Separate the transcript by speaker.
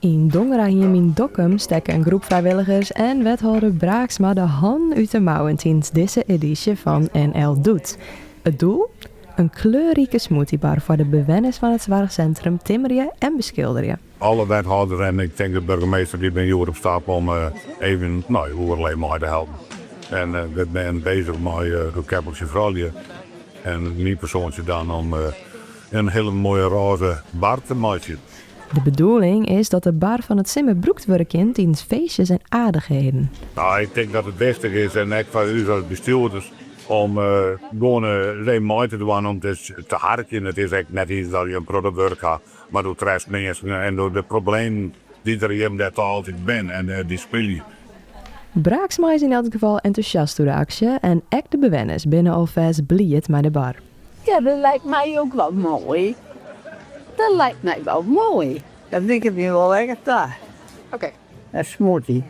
Speaker 1: Yn Dongerahiem yn Dokkum stekke in groep frijwilligers en wethâlder Braaksma de hannen út de mouwen tidens dizze edysje fan NL Doet. It doel? In kleurrike smoothiebar foar de bewenners fan it soarchsintrum timmerje en beskilderje.
Speaker 2: Alle wethâlders en ik tink de burgemeester dy binne hjoed op stap om even no, oerlei mei te helpen. En we binne bezich mei in keppeltsje froulju en myn persoantsje dan om in hiele moaie rôze bar te meitsjen.
Speaker 1: De bedoeling is dat de bar fan it simmer brûkt wurde kin tidens feestjes en aardichheden.
Speaker 2: No, ik tink dat it wichtich is en ek foar ús as bestjoerders om gewoan even mei te dwaan om te harkjen. It is ek net iens dat je in protte wurk ha, mar do trefst minsken en de problemen dy't der hjir dêr toch altyd binne en dy spylje.
Speaker 1: Braaksma is yn elts gefal entûsjast oer de aksje en ek de bewenners binne alfêst bliid mei de bar.
Speaker 3: Ja, dat lijkt mij ook wel mooi. Dat lijkt mij wel mooi.
Speaker 4: Dat liket my wol lekker ta.
Speaker 1: Oké.
Speaker 4: In smoothie.